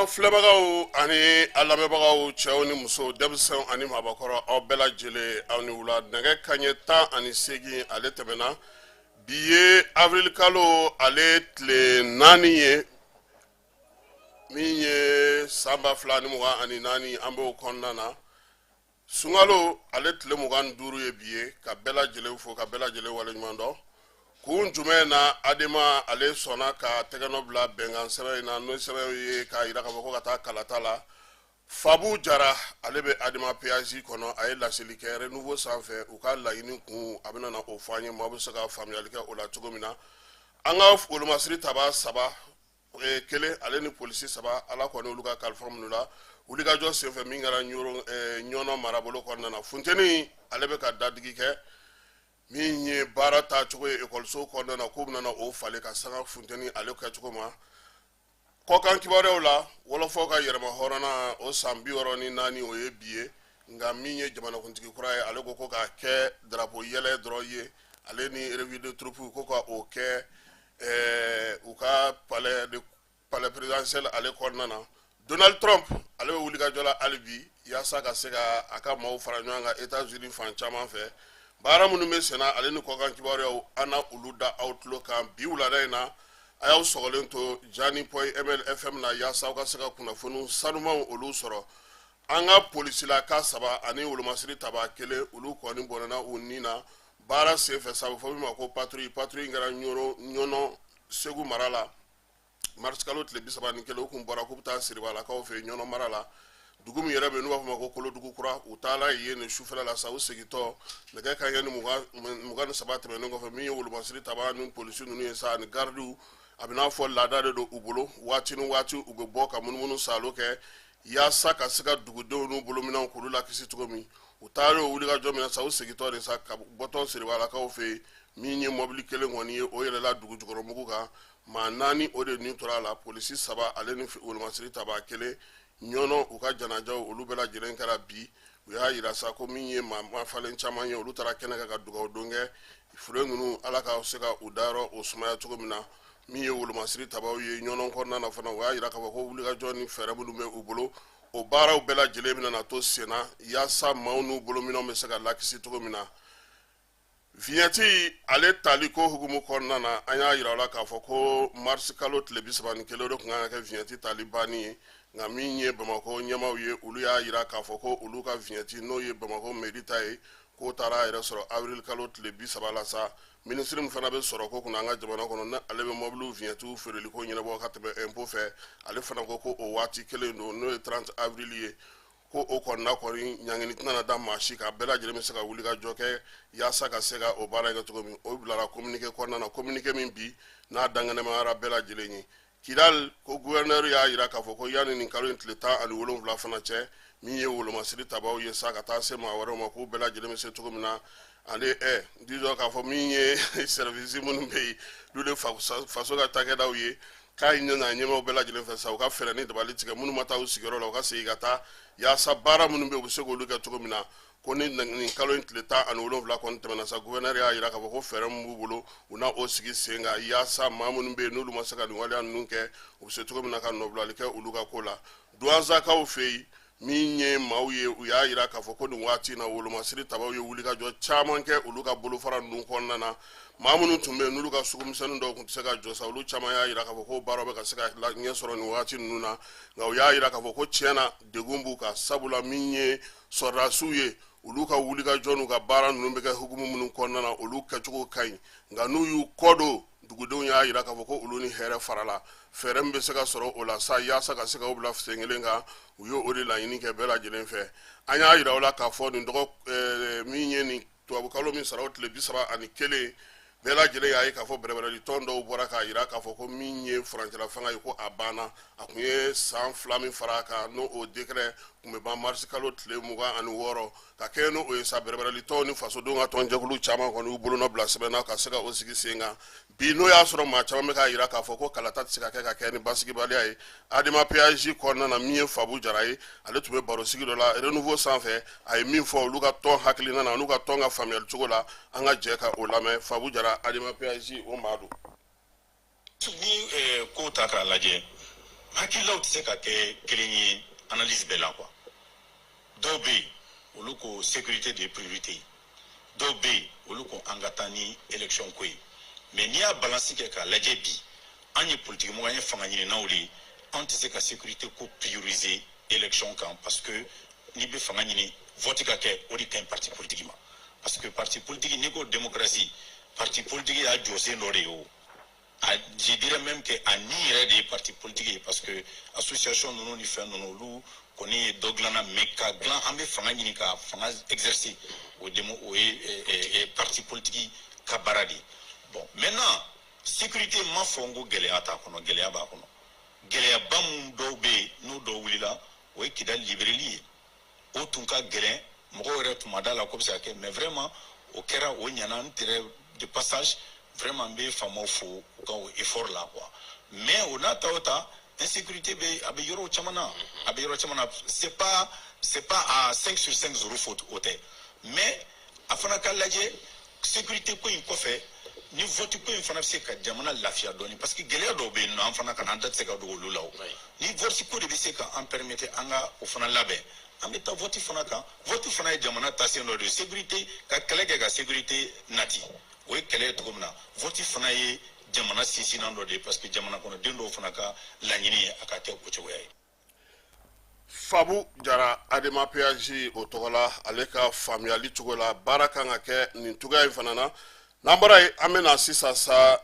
An filɛbagaw ani an lamɛnbagaw, cɛw ni musow, denmisɛnw ani maabakɔrɔ, aw bɛɛ lajɛlen, aw ni wula. Nɛgɛ kanɲɛ 18 ale tɛmɛna. Bi ye avril kalo ale tile 4 ye, min ye san 2024, an b'o kɔnɔna na. Sunkalo ale tile 25 ye bi ye. Ka bɛɛ lajɛlen fo, ka bɛɛ lajɛlen waleɲuman dɔn. Kun jumɛn na Adema ale sɔnna ka tɛgɛnɔ bila bɛnkan sɛbɛn in na, n'o sɛbɛn ye k'a jira k'a fɔ ko ka taa kalata la? Fabu Jara, ale bɛ Adema PAJ kɔnɔ, a ye laseli kɛ Renouveau sanfɛ. U ka laɲini kun, a bɛna na o fɔ an ye, maaw bɛ se ka faamuyali kɛ o la cogo min na. An ka wolomasiri taba saba kelen ale ni polisi saba, Ala kɔni olu ka kalifa minnu la wulikajɔ senfɛ min kɛra Ɲɔnɔ marabolo kɔnɔna na. Funteni ale bɛ ka dadigi kɛ. Min ye baara taacogo ye ekɔliso kɔnɔna na, k'u bɛna o falen ka sanga funteni ale kɛcogo ma. Kɔkan kibaruyaw la, wɔlɔfɔw ka yɛrɛma hɔrɔnna o san 64, o ye bi ye. Nka min ye jamanakuntigi kura ye, ale ko ko k'a kɛ darapo yɛlɛ dɔrɔn ye, ale ni revue de troupe, ko ka o kɛ u ka palais présidentiel ale kɔnɔna na. Donald Trump ale bɛ wulikajɔ la hali bi yaasa ka se ka a ka maaw fara ɲɔgɔn kan États-Unis fan caman fɛ. Baara minnu bɛ senna ale ni kɔkan kibaruyaw, an na olu da aw tulo kan bi wulada in na. A y'aw sɔgɔlen to Jani point ml FM na yaasa aw ka se ka kunnafoni sanumanw olu sɔrɔ. An ka polisilaka saba ani wolomasiri taba kelen, olu kɔni bɔnɛna u ni na baara senfɛ sa, a bɛ fɔ min ma ko patrouille. Patrouille in kɛra Ɲɔnɔ, Segu mara la, marisikalo tile 31. U kun bɔra k'u bɛ taa Siribalakaw fɛ yen Ɲɔnɔ mara la, dugu min yɛrɛ bɛ yen n'u b'a fɔ ma ko Kolodugu Kura. U taala yen nin sufɛla la sa, u segintɔ nɛgɛ kanɲɛ ni 23 tɛmɛnen kɔfɛ, min ye wolomasiri taba ni polisi ninnu ye sa ani garidiw, a bɛ n'a fɔ laada de don u bolo, waati ni waati u bɛ bɔ ka munumunu saalo kɛ yaasa ka se ka dugudenw n'u bolominɛnw k'olu lakisi cogo min. U taara o wulikajɔ min na sa, u segintɔ de sa, ka bɔtɔ Siribalakaw fɛ yen, min ye mɔbili kelen kɔni ye, o yɛlɛla dugu jukɔrɔmugu kan. Maa naani o de ni tora a la, polisi saba ale ni wolomasiri taba kelen. Ɲɔnɔ, u ka janajaw olu bɛɛ lajɛlen kɛra bi. U y'a yira sa ko min ye maa mafalen caman ye, olu taara kɛnɛ kan ka dugawu don kɛ fure ninnu, Ala ka se ka u dayɔrɔ o sumaya cogo min na. Min ye wolomasiri tabaw ye Ɲɔnɔ kɔnɔna na fana, u y'a yira k'a fɔ ko wulikajɔ ni fɛɛrɛ minnu bɛ u bolo, o baaraw bɛɛ lajɛlen bɛna na to senna yaasa maaw n'u bolominɛnw bɛ se ka lakisi cogo min na. Vignette ale tali ko hukumu kɔnɔna na, an y'a yira la k'a fɔ ko marisi kalo tile 31, o de tun kan ka kɛ vignette tali banni ye. Nka min ye Bamakɔ ɲɛmaaw ye, olu y'a yira k'a fɔ ko olu ka vignette, n'o ye Bamakɔ mairie ta ye, k'o taara a yɛrɛ sɔrɔ avril kalo tile 30 la sa. Minisiri min fana bɛ sɔrɔ ko kunna an ka jamana kɔnɔ, ni ale bɛ mɔbiliw vignettew feereli ko ɲɛnabɔ ka tɛmɛ impôt fɛ, ale fana ko ko o waati kelen don, n'o ye 30 avril ye, ko o kɔnɔna kɔni ɲangini tɛna na da maa si kan, bɛɛ lajɛlen bɛ se ka wuli ka jɔ kɛ yaasa ka se ka o baara kɛ cogo min. O bilara communiqué kɔnɔna na, communiqué min bi n'a dankɛnɛmayara bɛɛ lajɛlen ye. Kidal, ko gouverneur y'a yira k'a fɔ ko yanni nin kalo in tile 17 fana cɛ, min ye wolomasiri tabaw ye sa ka taa se maa wɛrɛw ma, k'u bɛɛ lajɛlen bɛ se cogo min na ale disons k'a fɔ min ye service minnu bɛ yen, n'olu de faso ka cakɛdaw ye, k'a ɲini n'a ɲɛmaaw bɛɛ lajɛlen fɛ sa, u ka fɛɛrɛ ni dabali tigɛ, minnu ma taa u sigiyɔrɔ la, u ka segin ka taa yaasa baara minnu bɛ yen, u bɛ se k'olu kɛ cogo min na. Ko ni nin kalo in tile 17 kɔni tɛmɛna sa, gouverneur y'a yira k'a fɔ ko fɛɛrɛ min b'u bolo, u na o sigi sen kan yaasa maa minnu bɛ yen, n'olu ma se ka nin waleya ninnu kɛ, u bɛ se cogo min na ka nɔbilali kɛ olu ka ko la. Duwanzakaw fɛ yen, min ye maaw ye, u y'a yira k'a fɔ ko nin waati in na, wolomasiri tabaw ye wulikajɔ caman kɛ olu ka bolofara ninnu kɔnɔna na. Maa minnu tun bɛ yen, n'olu ka sugumisɛnnin dɔw tun tɛ se ka jɔ sa, olu caman y'a yira k'a fɔ ko baaraw bɛ ka se ka ɲɛ sɔrɔ nin waati ninnu na. Nka u y'a yira k'a fɔ ko tiɲɛ na, degun b'u kan, sabula min ye sɔrɔdasiw ye, olu ka wulikajɔ n'u ka baara ninnu bɛ kɛ hukumu minnu kɔnɔna na, olu kɛcogo ka ɲi. Nka n'u y'u kɔ don, dugudenw y'a yira k'a fɔ ko olu ni hɛrɛ farala. Fɛɛrɛ min bɛ se ka sɔrɔ o la sa yaasa ka se ka u bila sen kelen kan, u ye o de laɲini kɛ bɛɛ lajɛlen fɛ. An y'a yira u la k'a fɔ nin dɔgɔ min ye nin tubabukalo min sara, o tile 31, bɛɛ lajɛlen y'a ye k'a fɔ bɛrɛbɛrɛli tɔn dɔw bɔra k'a yira k'a fɔ ko min ye furancɛla fanga ye, ko a banna. A tun ye san 2 min fara a kan, n'o o décret tun bɛ ban marisi kalo tile 26. Ka kɛɲɛ n'o ye sa, bɛrɛbɛrɛli tɔn ni fasodenw ka tɔnjɛkulu caman kɔni y'u bolonɔ bila sɛbɛn na ka se ka o sigi sen kan bi, n'o y'a sɔrɔ maa caman bɛ k'a yira k'a fɔ ko kalata tɛ se ka kɛ ka kɛ ni basigibaliya ye. Adema PAJ kɔnɔna na, min ye Fabu Jara ye, ale tun bɛ barosigi dɔ la Renouveau sanfɛ. A ye min fɔ olu ka tɔn hakilina na, n'u ka tɔn ka faamuyali cogo la, an ka jɛ ka o lamɛn. Fabu Jara, Adema PAJ, o maa don. Ni ko ta k'a lajɛ, Hakililaw tɛ se ka kɛ kelen ye analyse bɛɛ la quoi. Dɔw bɛ yen, olu ko sécurité de ye priorité ye. Dɔw bɛ yen, olu ko an ka taa ni élection ko ye. Mais n'i y'a balance kɛ k'a lajɛ bi, an ye politique mɔgɔ, an ye fanga ɲininaw de ye, an tɛ se ka sécurité ko prioriser élection kan, parce que n'i bɛ fanga ɲini, vote ka kɛ, o de ka ɲi parti politique ma, parce que parti politique, n'i ko démocratie, parti politique y'a jɔsen dɔ de ye. O a, je dirais même que a ni yɛrɛ de ye parti politique ye, parce que association ninnu ni fɛn ninnu, olu kɔni ye dɔ dilanna, mais ka dilan an bɛ fanga ɲini ka fanga exercer, o demo, o ye parti politique ka baara de ye. Bon, maintenant, sécurité ma fɔ n ko gɛlɛya t'a kɔnɔ, gɛlɛya b'a kɔnɔ. Gɛlɛyaba mun dɔw bɛ yen, n'o dɔw wulila, o ye Kidali libéreli ye. O tun ka gɛlɛn, mɔgɔw yɛrɛ tun ma da la ko bɛ se ka kɛ, mais vraiment o kɛra, o ɲɛna. N tɛrɛ de passage, vraiment n bɛ faamaw fo u ka o effort la quoi. Mais o n'a ta o ta, insécurité bɛ, a bɛ yɔrɔ caman na, a bɛ yɔrɔ caman na. C'est pas à 5 sur 5, zéro faute, o tɛ. Mais a fana ka lajɛ sécurité ko in kɔfɛ, ni vote ko in fana bɛ se ka jamana lafiya dɔɔni, parce que gɛlɛya dɔw bɛ yen nɔ, an fana kana an da tɛ se ka don olu la. O ni vote ko de bɛ se ka an permettre an ka o fana labɛn, an bɛ taa vote fana kan. Vote fana ye jamana taasen dɔ de ye. Sécurité ka kɛlɛ kɛ ka sécurité nati, o ye kɛlɛ ye cogo min na, vote fana ye jamana sinsinnan dɔ de ye, parce que jamana kɔnɔden dɔw fana ka laɲini ye a ka kɛ o cogoya ye. Fabu Jara, Adema PAJ o tɔgɔ la, ale ka faamuyali cogo la, baara kan ka kɛ nin cogoya in fana na. N'an bɔra yen, an bɛna sisan sa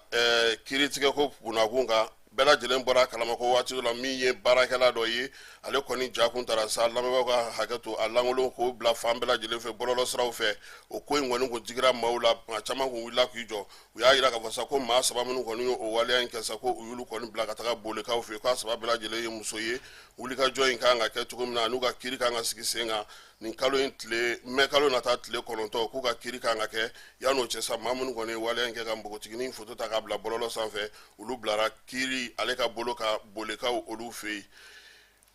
kiiritigɛko kunnakun kan. Bɛɛ lajɛlen bɔra a kalama ko waati dɔ la, min ye baarakɛla dɔ ye, ale kɔni ja kun taara sa. Lamɛnbaaw ka hakɛ to, a lankolon k'o bila fan bɛɛ lajɛlen fɛ bɔlɔlɔ siraw fɛ. O ko in kɔni kun digira maaw la, maa caman kun wulila k'i jɔ. U y'a yira k'a fɔ sa ko maa saba minnu kɔni ye o waleya in kɛ sa, ko u y'olu kɔni bila ka taga Bolekaw fɛ yen, k'a saba bɛɛ lajɛlen ye muso ye. Wulikajɔ in kan ka kɛ cogo min na, n'u ka kiiri kan ka sigi sen kan nin kalo in tile, mɛ kalo nata tile 9, k'u ka kiiri kan ka kɛ. Yan'o cɛ sa, maa minnu kɔni ye waleya in kɛ ka npogotiginin foto ta k'a bila bɔlɔlɔ sanfɛ, olu bilara kiiri ale ka bolo ka Bolekaw olu fɛ yen.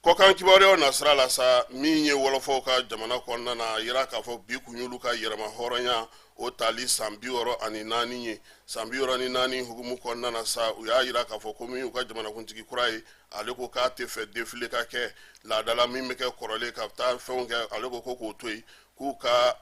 Kɔkan kibaruyaw nasira la sa, min ye wɔlɔfɔw ka jamana kɔnɔna na, a yira k'a fɔ bi kun y'olu ka yɛrɛma hɔrɔnya o tali san 64 ye. San 64 hukumu kɔnɔna na sa, u y'a yira k'a fɔ ko min y'u ka jamanakuntigi kura ye, ale ko k'a tɛ fɛ défilé ka kɛ laadala min bɛ kɛ kɔrɔlen ka taa fɛnw kɛ. Ale ko ko k'o to yen, k'u ka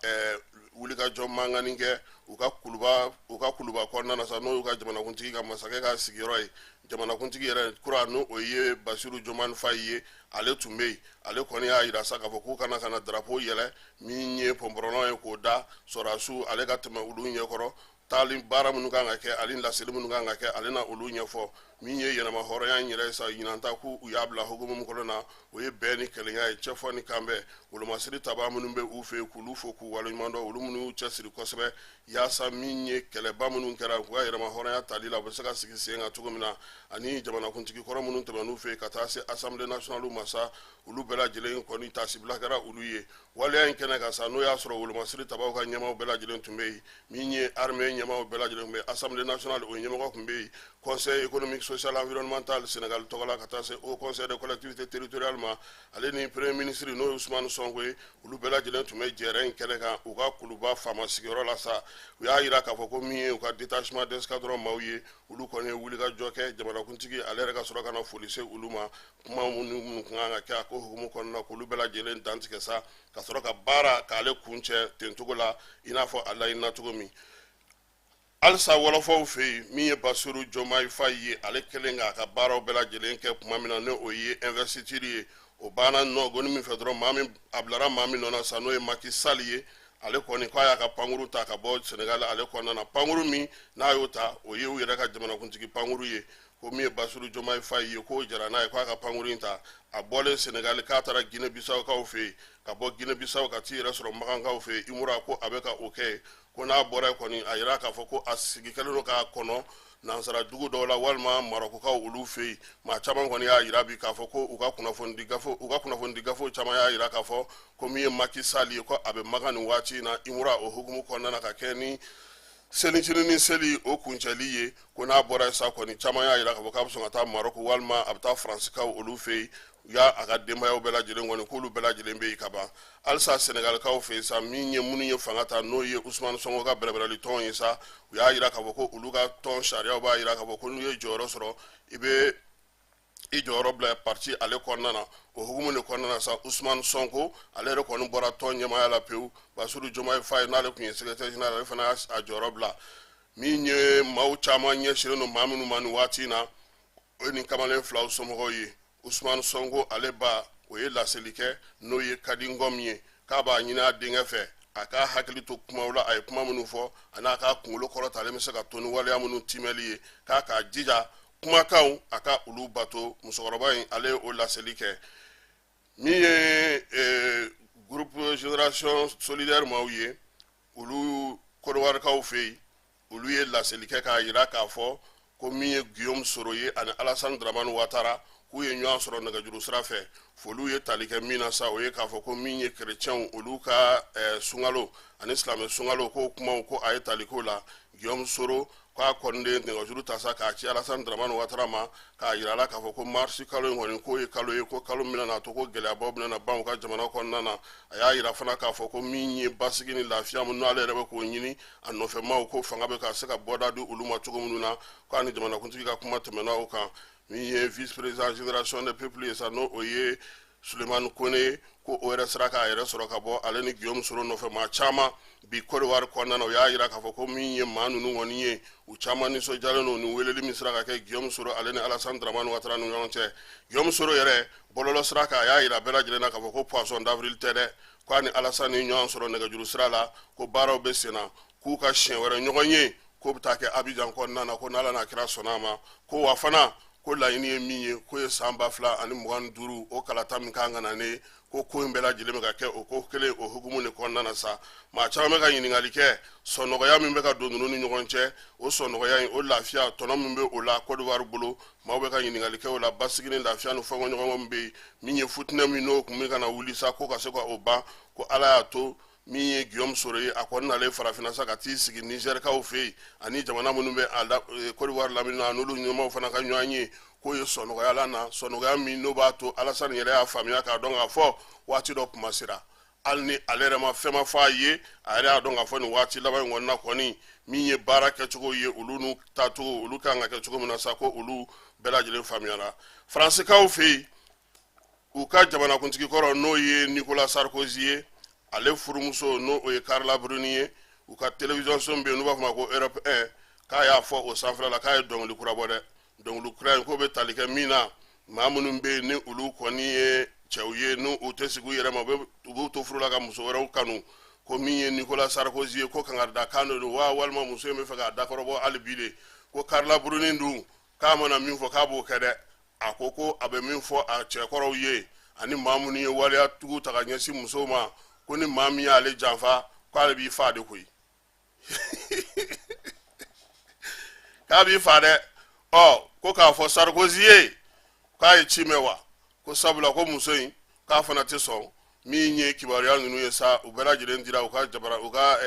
wulikajɔ mankanni kɛ u ka kuluba kɔnɔna na sa, n'o y'u ka jamanakuntigi ka masakɛ ka sigiyɔrɔ ye. Jamanakuntigi yɛrɛ kura, n'o o ye Basiru Jomani Fayi ye, ale tun bɛ yen. Ale kɔni y'a yira sa k'a fɔ k'u kana ka na drapeau yɛlɛ, min ye pɔnpɔrɔnɔ ye, k'o da sɔrɔdasiw ale ka tɛmɛ olu ɲɛkɔrɔ. Taali baara minnu kan ka kɛ ani laseli minnu kan ka kɛ, ale na olu ɲɛfɔ. Min ye yɛlɛma hɔrɔnya in yɛrɛ ye sa, ɲinanta k'u u y'a bila hukumu min kɔnɔ na, o ye bɛn ni kelenya ye, cɛfɔ ni kanbɛn. Wolomasiri tabaa minnu bɛ u fɛ yen, k'olu fo k'u waleɲuman dɔn, olu minnu y'u cɛsiri kosɛbɛ yaasa min ye kɛlɛba minnu kɛra u ka yɛlɛma hɔrɔnya tali la, u bɛ se ka sigi sen kan cogo min na, ani jamanakuntigi kɔrɔ minnu tɛmɛn'u fɛ yen ka taa se Assemblée nationale ma sa, olu bɛɛ lajɛlen kɔni tasibila kɛra olu ye waleya in kɛnɛ kan sa. N'o y'a sɔrɔ wolomasiri tabaw ka ɲɛmaaw bɛɛ lajɛlen tun bɛ yen, min ye armée ɲɛmaaw bɛɛ lajɛlen tun bɛ yen, Assemblée nationale o ɲɛmɔgɔ tun bɛ yen, Conseil économique, social, environnemental Sénégal tɔgɔ la, ka taa se Haut Conseil des collectivités territoriales ma, ale ni premier ministre n'o ye Ousmane Sonko ye, olu bɛɛ lajɛlen tun bɛ jɛrɛ in kɛnɛ kan u ka kuluba faama sigiyɔrɔ la sa. U y'a yira k'a fɔ ko min ye u ka détachement d'escadron maaw ye, olu kɔni ye wulikajɔ kɛ. Jamanakuntigi ale yɛrɛ ka sɔrɔ ka na foli se olu ma. Kuma minnu kun kan ka kɛ a ko hukumu kɔnɔna, k'olu bɛɛ lajɛlen dantigɛ sa, ka sɔrɔ ka baara k'ale kuncɛ tencogo la i n'a fɔ a laɲinina cogo min. Halisa wɔlɔfɔw fɛ yen, min ye Basiru Jomayi Fayi ye, ale kɛlen k'a ka baaraw bɛɛ lajɛlen kɛ tuma min na, ni o ye investiture ye, o banna nɔgɔni min fɛ dɔrɔn, maa min a bilara maa min nɔ na sa, n'o ye Macky Sall ye, ale kɔni k'a y'a ka pankuru ta ka bɔ Senegal ale kɔnɔna na. Pankuru min n'a y'o ta, o ye u yɛrɛ ka jamanakuntigi pankuru ye. Ko min ye Basiru Jomayi Fayi ye, k'o jara n'a ye k'a ka pankuru in ta. A bɔlen Senegal k'a taara Guinée Bissau fɛ yen, ka bɔ Guinée Bissau ka t'i yɛrɛ sɔrɔ Makankaw fɛ yen, Imura, ko a bɛ ka o kɛ. Ko n'a bɔra yen kɔni, a yira k'a fɔ ko a sigi kɛlen don k'a kɔnɔ nansara dugu dɔw la walima Marɔkukaw olu fɛ yen. Maa caman kɔni y'a yira bi k'a fɔ ko u ka kunnafonidi gafew caman y'a yira k'a fɔ ko min ye Macky Sall ye, ko a bɛ Makan nin waati in na, Imura o hukumu kɔnɔna na, ka kɛ ni selicinin ni seli o kuncɛli ye. Ko n'a bɔra yen sa kɔni, caman y'a yira k'a fɔ k'a bɛ sɔn ka taa Marɔku walima a bɛ taa Faransikaw olu fɛ yen. U y'a a ka denbayaw bɛɛ lajɛlen kɔni, k'olu bɛɛ lajɛlen bɛ yen ka ban. Halisa Senegalikaw fɛ yen sa, min ye minnu ye fanga ta, n'o ye Usumani Sɔnko ka bɛrɛbɛrɛli tɔn ye sa, u y'a yira k'a fɔ ko olu ka tɔn sariyaw b'a yira k'a fɔ ko n'u ye jɔyɔrɔ sɔrɔ, i bɛ I jɔyɔrɔ bila parti ale kɔnɔna na. O hukumu de kɔnɔna na sa, Usumani Sɔnko, ale yɛrɛ kɔni bɔra tɔn ɲɛmaaya la pewu. Basiru Jomayi Faye, n'ale tun ye secrétaire général, ale fana y'a jɔyɔrɔ bila. Min ye maaw caman ɲɛsinnen don maa minnu ma nin waati in na, o ye nin kamalen filaw somɔgɔw ye. Usumani Sɔnko ale ba, o ye laseli kɛ, n'o ye Kadi Ngɔm ye, k'a b'a ɲini a denkɛ fɛ a k'a hakili to kumaw la, a ye kuma minnu fɔ, ani a k'a kunkolo kɔrɔtalen bɛ se ka to ni waleya minnu timɛli ye, k'a k'a jija kumakanw a ka olu bato. Musokɔrɔba in, ale ye o laseli kɛ. Min ye groupe Génération Solidaire maaw ye, olu Kɔdiwarikaw fɛ yen, olu ye laseli kɛ k'a jira k'a fɔ ko min ye Guillaume Soro ye ani Alassane Dramane Ouattara, k'u ye ɲɔgɔn sɔrɔ nɛgɛjuru sira fɛ. Foliw ye tali kɛ min na sa, o ye k'a fɔ ko min ye kerecɛnw olu ka sunkalo ani silamɛ sunkalo ko kumaw, ko a ye tali k'o la. Guillaume Soro k'a kɔni de nɛgɛjuru ta sa k'a ci Alassane Dramane Ouattara ma, k'a jira a la k'a fɔ ko marisi kalo in kɔni, k'o ye kalo ye, ko kalo min bɛna to ko gɛlɛyabaw bɛna na ban u ka jamana kɔnɔna na. A y'a jira fana k'a fɔ ko min ye basigi ni lafiya min n'ale yɛrɛ bɛ k'o ɲini a nɔfɛmaw, ko fanga bɛ ka se ka bɔda di olu ma cogo minnu na, k'a ni jamanakuntigi ka kuma tɛmɛna o kan. Min ye vice président Génération des peuples ye sa, n'o o ye Sulemani Kone ye, ko o yɛrɛ sera k'a yɛrɛ sɔrɔ ka bɔ ale ni Guillaume Soro nɔfɛ maa caman bi Côte d'Ivoire kɔnɔna na. O y'a jira k'a fɔ ko min ye maa ninnu kɔni ye, u caman nisɔndiyalen don ni weleli min sera ka kɛ Guillaume Soro ale ni Alassane Dramane Ouattara ni ɲɔgɔn cɛ. Guillaume Soro yɛrɛ bɔlɔlɔ sira kan, a y'a jira bɛɛ lajɛlen na k'a fɔ ko poisson d'avril tɛ dɛ, k'a ni Alassane ye ɲɔgɔn sɔrɔ nɛgɛjuru sira la, ko baaraw bɛ sen na, k'u ka siɲɛ wɛrɛ ɲɔgɔn ye k'o bɛ taa kɛ Abidjan kɔnɔna na, ko n'Ala n'a kira sɔnna a ma, ko wa fana ko laɲini ye min ye, k'o ye san 2025 o kalata min kan ka na ne, ko ko in bɛɛ lajɛlen bɛ ka kɛ o ko kelen o hukumu de kɔnɔna na sa. Maa caman bɛ ka ɲininkali kɛ sɔnɔgɔya min bɛ ka don ninnu ni ɲɔgɔn cɛ, o sɔnɔgɔya in, o lafiya tɔnɔ min bɛ o la Côte d'Ivoire bolo, maaw bɛ ka ɲininkali kɛ o la. Basigi ni lafiya ni fɔnkɔɲɔgɔnkɔ min bɛ yen, min ye futinɛ min n'o tun bɛ ka na wuli sa, ko ka se ka o ban, ko Ala y'a to min ye Guillaume Soro ye, a kɔni nalen farafinna sa ka t'i sigi Nizɛrikaw fɛ yen ani jamana minnu bɛ a la Côte d'Ivoire lamini na, n'olu ɲɛmaaw fana ka ɲɔgɔn ye, k'o ye sɔnɔgɔya la na, sɔnɔgɔya min n'o b'a to Alassane yɛrɛ y'a faamuya k'a dɔn k'a fɔ waati dɔ kuma sera. Hali ni ale yɛrɛ ma fɛn ma fɔ a ye, a yɛrɛ y'a dɔn k'a fɔ nin waati laban in kɔni na kɔni, min ye baara kɛcogo ye, olu n'u taacogo, olu kan ka kɛ cogo min na sa, ko olu bɛɛ lajɛlen faamuyara. Faransikaw fɛ yen, u ka jamanakuntigi kɔrɔ, n'o ye Nicolas Sarkozy ye, ale furumuso, n'o o ye Carla Bruni ye, u ka télévision so min bɛ yen n'u b'a fɔ ma ko Europe 1, k'a y'a fɔ o sanfɛla la k'a ye dɔnkili kura bɔ dɛ. Dɔnkili kura in, k'o bɛ tali kɛ min na, maa minnu bɛ yen ni olu kɔni ye cɛw ye, n'u u tɛ sigi u yɛrɛ ma, u b'u to furu la ka muso wɛrɛw kanu, ko min ye Nicolas Sarkozy ye, ko kangarida kan de don wa, walima muso in bɛ fɛ k'a dakɔrɔbɔ hali bi de. Ko Carla Bruni dun, k'a mana min fɔ k'a b'o kɛ dɛ. A ko ko a bɛ min fɔ a cɛkɔrɔw ye ani maa minnu ye waleya tugu ta ka ɲɛsin musow ma, ko ni maa min y'ale janfa, k'ale b'i fa de koyi, k'a b'i fa dɛ. Ɔ ko k'a fɔ Sarkozy ye k'a ye ci mɛn wa, ko sabula ko muso in k'a fana tɛ sɔn. Min ye kibaruya ninnu ye sa, u bɛɛ lajɛlen dira u ka jabara, u ka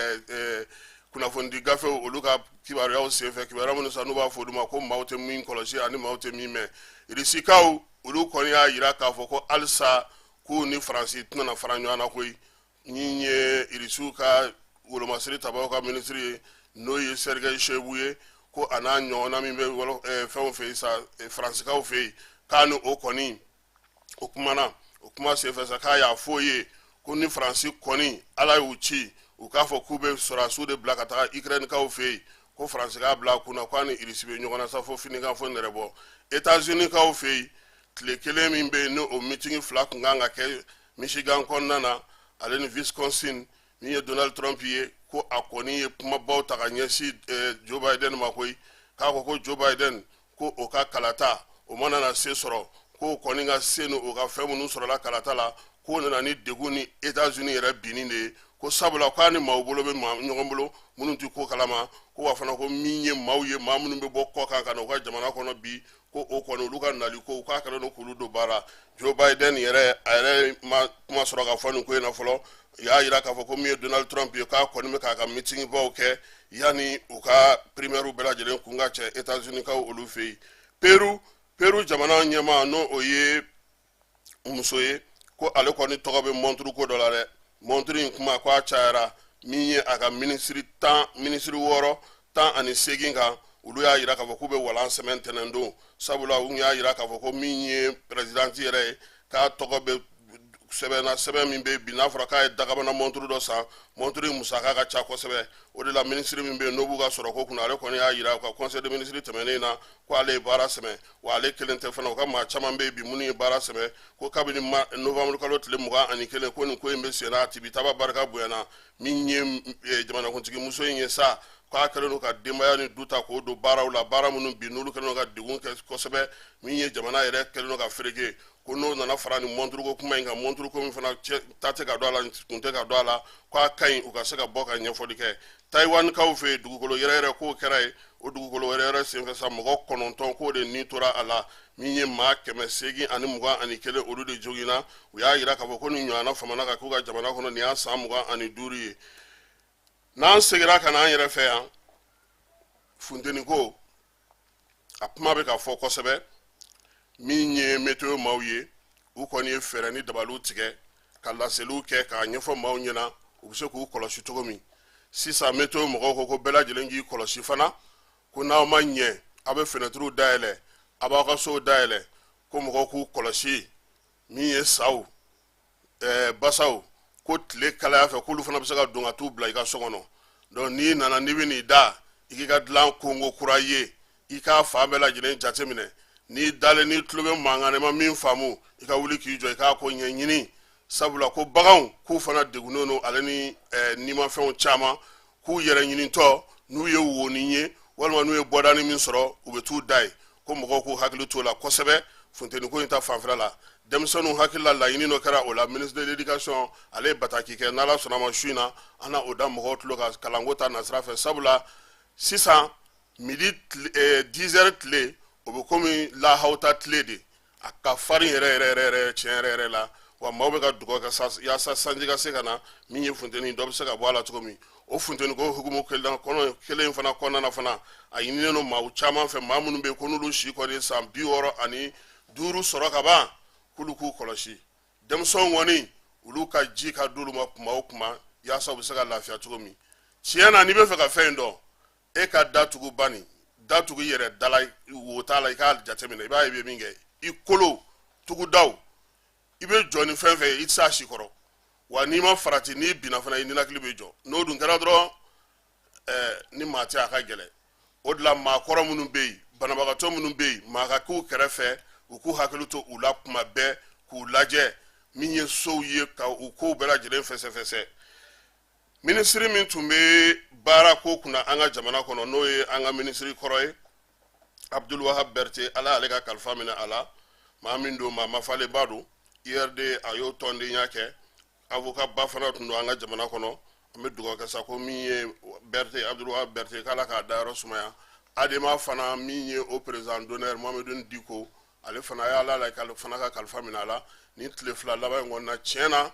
kunnafonidi gafew, olu ka kibaruyaw senfɛ, kibaruya minnu sa n'u b'a fɔ olu ma ko maaw tɛ min kɔlɔsi ani maaw tɛ min mɛn. Irisikaw, olu kɔni y'a jira k'a fɔ ko halisa k'u ni Faransi tɛna na fara ɲɔgɔn na koyi. Min ye Irisiw ka wolomasiri tabaw ka minisiri ye, n'o ye Sergei Shoigu ye, ko a n'a ɲɔgɔnna min bɛ fɛnw fɛ yen sa, Faransikaw fɛ yen, k'a ni o kɔni o kumana. O kuma senfɛ sa, k'a y'a fɔ ye ko ni Faransi kɔni Ala y'u ci, u k'a fɔ k'u bɛ sɔrɔdasiw de bila ka taga Ukrainekaw fɛ yen, ko Faransi k'a bila a kunna k'a ni Irisi bɛ ɲɔgɔn na sa fo finikan fo nɛrɛ bɔ. États-Unis-kaw fɛ yen, tile kelen min bɛ yen ni o meeting fila tun kan ka kɛ Michigan kɔnɔna na ale ni Wisconsin, min ye Donald Trump ye, ko a kɔni ye kumabaw ta ka ɲɛsin Joe Biden ma koyi, k'a ko ko Joe Biden, ko o ka kalata o mana na se sɔrɔ, k'o kɔni ka se ni o ka fɛn minnu sɔrɔla kalata la, k'o nana ni degun ni États-Unis yɛrɛ binni de ye, ko sabula k'a ni maaw bolo bɛ ɲɔgɔn bolo minnu tɛ ko kalama, ko wa fana ko min ye maaw ye, maa minnu bɛ bɔ kɔkan ka na u ka jamana kɔnɔ bi, ko o kɔni olu ka nali ko k'a kɛlen don k'olu don baara. Joe Biden yɛrɛ, a yɛrɛ ma kuma sɔrɔ ka fɔ nin ko in na fɔlɔ. Y'a jira k'a fɔ ko min ye Donald Trump ye, k'a kɔni bɛ k'a ka meeting baw kɛ yanni u ka primaire bɛɛ lajɛlen kun ka cɛ États-Unis kaw olu fɛ yen. Peru jamana ɲɛmaa, n'o o ye muso ye, ko ale kɔni tɔgɔ bɛ montre ko dɔ la dɛ. Montre in kuma, ko a cayara. Min ye a ka minisiri 10, minisiri 6, 18 kan, Olu y'a yira k'a fɔ k'u bɛ walan sɛmɛ ntɛnɛndon, sabula u y'a yira k'a fɔ ko min ye pɛrɛsidanti yɛrɛ ye, k'a tɔgɔ bɛ sɛbɛn na, sɛbɛn min bɛ bi n'a fɔra k'a ye dagabana mɔnturu dɔ san, mɔnturu in musaka ka ca kosɛbɛ. O de la minisiri min bɛ yen n'o b'u ka sɔrɔko kunna, ale kɔni y'a yira u ka conseil de ministre tɛmɛnen na ko ale ye baara sɛmɛ. Wa ale kelen tɛ fana, u ka maa caman bɛ yen bi minnu ye baara sɛmɛ, ko kabini novembre kalo tile 21 ko nin ko in bɛ sen na, a tibitaba barika bonyana. Min ye jamanakuntigi muso in ye sa, k'a kɛlen don ka denbaya ni du ta k'o don baaraw la, baara minnu bi n'olu kɛlen don ka degun kɛ kosɛbɛ, min ye jamana yɛrɛ kɛlen don ka fereke, ko n'o nana fara nin mɔnturuko kuma in kan, mɔnturuko min fana ta tɛ ka dɔn a la, kun tɛ ka dɔn a la, k'a ka ɲi u ka se ka bɔ ka ɲɛfɔli kɛ. Tayiwanikaw fɛ yen, dugukolo yɛrɛyɛrɛ k'o kɛra yen. O dugukolo yɛrɛyɛrɛ senfɛ sa, mɔgɔ 9 k'o de ni tora a la, min ye maa 821, olu de joginna. U y'a yira k'a fɔ ko nin ɲɔgɔnna famana ka k'u ka jamana kɔnɔ, nin y'a san 25 ye. N'an seginna ka na an yɛrɛ fɛ yan, funteni ko a kuma bɛ ka fɔ kosɛbɛ. Min ye meteo maaw ye, u kɔni ye fɛɛrɛ ni dabaliw tigɛ ka laseliw kɛ k'a ɲɛfɔ maaw ɲɛna u bɛ se k'u kɔlɔsi cogo min. Sisan meteo mɔgɔw ko ko bɛɛ lajɛlen k'i kɔlɔsi fana, ko n'aw ma ɲɛ, aw bɛ fenɛtiriw dayɛlɛ, aw b'aw ka sow dayɛlɛ, ko mɔgɔw k'u kɔlɔsi. Min ye saw, basaw, ko tile kalaya fɛ k'olu fana bɛ se ka don ka t'u bila i ka so kɔnɔ. Donc n'i nana, n'i bɛ n'i da, i k'i ka dilan konko kura ye, i k'a fan bɛɛ lajɛlen jateminɛ. N'i dalen, n'i tulo bɛ mankan na, i ma min faamu, i ka wuli k'i jɔ, i k'a ko ɲɛɲini, sabula ko baganw k'u fana degunnen don, ale ni nimafɛnw caman k'u yɛrɛ ɲinitɔ, n'u ye wonin ye walima n'u ye bɔdani min sɔrɔ, u bɛ t'u da yen. Ko mɔgɔw k'u hakili t'o la kosɛbɛ. Funteni ko in ta fanfɛla la, denmisɛnninw hakili la, laɲini dɔ kɛra o la. Ministre de l'éducation, ale ye bataki kɛ. N'Ala sɔnna ma, su in na an na o da mɔgɔw tulo kan kalanko ta nasira fɛ, sabula sisan midi 10 heures tile, o bɛ komi lahawuta tile de, a ka farin yɛrɛ yɛrɛ yɛrɛ yɛrɛ, tiɲɛ yɛrɛ yɛrɛ la. Wa maaw bɛ ka dugawu kɛ yaasa sanji ka se ka na, min ye funteni dɔ bɛ se ka bɔ a la cogo min. O funteni ko hukumu kelen kɔnɔ kelen fana kɔnɔna na fana, a ɲininen don maaw caman fɛ, maa minnu bɛ yen ko n'olu si kɔni ye san 65 sɔrɔ ka ban, k'olu k'u kɔlɔsi. Denmisɛnw kɔni, olu ka ji ka d'olu ma kuma o kuma, yaasa u bɛ se ka lafiya cogo min. Tiɲɛ na, n'i bɛ fɛ ka fɛn in dɔn, e ka da tugu bani, da tugu i yɛrɛ da la, wo t'a la, i k'a jateminɛ, i b'a ye i bɛ min kɛ i kolo tugudaw, i bɛ jɔ ni fɛn fɛn ye, i tɛ se a si kɔrɔ. Wa n'i ma farati, n'i binna fana, i ninakili bɛ jɔ. N'o dun kɛra dɔrɔn, ni maa tɛ, a ka gɛlɛn. O de la maakɔrɔ minnu bɛ yen, banabagatɔ minnu bɛ yen, maa ka k'u kɛrɛfɛ, u k'u hakili to u la kuma bɛɛ, k'u lajɛ, min ye sow ye, ka u kow bɛɛ lajɛlen fɛsɛfɛsɛ. Minisiri min tun bɛ baara ko kunna an ka jamana kɔnɔ, n'o ye an ka minisiri kɔrɔ ye, Abdul Wahab Berete, Ala y'ale ka kalifa minɛ a la. Maa min don, maa mafalenba don. URD, a y'o tɔndenya kɛ, avocat ba fana tun don an ka jamana kɔnɔ. An bɛ dugawu kɛ sa ko min ye Berete, Abdul Wahab Berete, k'Ala k'a dayɔrɔ sumaya. ADEMA fana, min ye o président d'honneur Mohamedou Diko, ale fana y'Ala la k'ale fana ka kalifa minɛ a la nin tile 2 laban in kɔnɔna. Tiɲɛ na,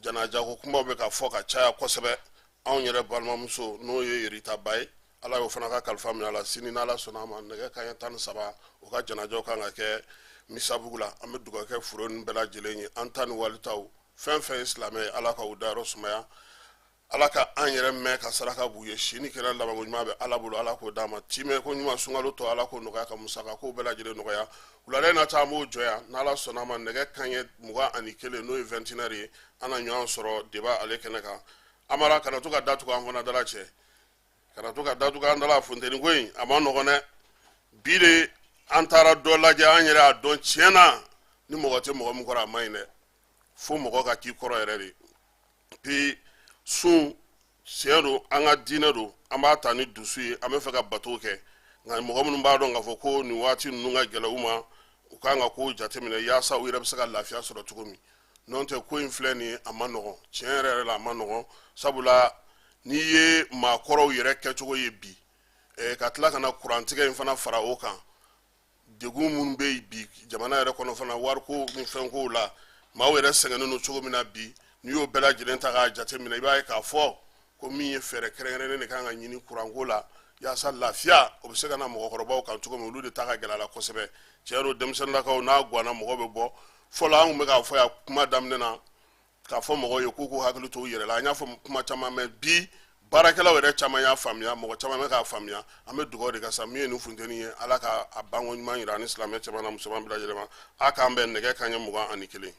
janajako kumaw bɛ ka fɔ ka caya kosɛbɛ. Anw yɛrɛ balimamuso, n'o ye Rita Ba ye, Ala y'o fana ka kalifa minɛ a la. Sini, n'Ala sɔnna a ma, nɛgɛ kanɲɛ 13, o ka janajaw kan ka kɛ Misabugu la. An bɛ dugawu kɛ furu ninnu bɛɛ lajɛlen ye, an ta ni walitaw, fɛn fɛn ye silamɛ ye, Ala ka u dayɔrɔ sumaya. Ala ka an yɛrɛ mɛn ka saraka b'u ye. Si ni kɛnɛya labanko ɲuman bɛ Ala bolo, Ala k'o d'a ma. Timɛ ko ɲuman, sunkalo tɔ, Ala k'o nɔgɔya, ka musaka kow bɛɛ lajɛlen nɔgɔya. Wulada in na ta, an b'o jɔ yan. N'Ala sɔnna a ma, nɛgɛ kanɲɛ 21, n'o ye 21 heures ye, an na ɲɔgɔn sɔrɔ débat ale kɛnɛ kan. Amara, kana to ka datugu an fana dala cɛ, kana to ka datugu an dala. Funteni ko in, a ma nɔgɔn dɛ. Bi de an taara dɔ lajɛ, an yɛrɛ y'a dɔn tiɲɛ na, ni mɔgɔ tɛ mɔgɔ min kɔrɔ, a man ɲi dɛ, fo mɔgɔ ka k'i kɔrɔ yɛrɛ de. Puis sun, tiɲɛ don, an ka diinɛ don, an b'a ta ni dusu ye, an bɛ fɛ ka bato kɛ, nka mɔgɔ minnu b'a dɔn k'a fɔ ko nin waati ninnu ka gɛlɛn u ma, u kan ka kow jateminɛ yaasa u yɛrɛ bɛ se ka lafiya sɔrɔ cogo min. N'o tɛ, ko in filɛ nin ye, a ma nɔgɔn, tiɲɛ yɛrɛ yɛrɛ la, a ma nɔgɔn, sabula n'i ye maakɔrɔw yɛrɛ kɛcogo ye bi, ka tila ka na kurantigɛ in fana fara o kan, degun minnu bɛ yen bi jamana yɛrɛ kɔnɔ fana, wariko ni fɛnkow la, maaw yɛrɛ sɛgɛnnen don cogo min na bi, n'i y'o bɛɛ lajɛlen ta k'a jateminɛ, i b'a ye k'a fɔ ko min ye fɛɛrɛ kɛrɛnkɛrɛnnen de kan ka ɲini kuranko la, yaasa lafiya o bɛ se ka na mɔgɔkɔrɔbaw kan cogo min. Olu de ta ka gɛlɛ a la kosɛbɛ. Tiɲɛ don, denmisɛnninlakaw n'a ganna, mɔgɔ bɛ bɔ. Fɔlɔ, an tun bɛ k'a fɔ yan kuma daminɛ na, k'a fɔ mɔgɔw ye k'u k'u hakili to u yɛrɛ la. An y'a fɔ kuma caman mɛ bi. Baarakɛlaw yɛrɛ caman y'a faamuya, mɔgɔ caman bɛ k'a faamuya. An bɛ dugawu de kɛ sa, min ye nin funteni ye, Ala ka a banko ɲuman yira ani silamɛ cɛman na musoman bɛɛ lajɛlen ma. A k'an bɛn nɛgɛ kanɲɛ 21.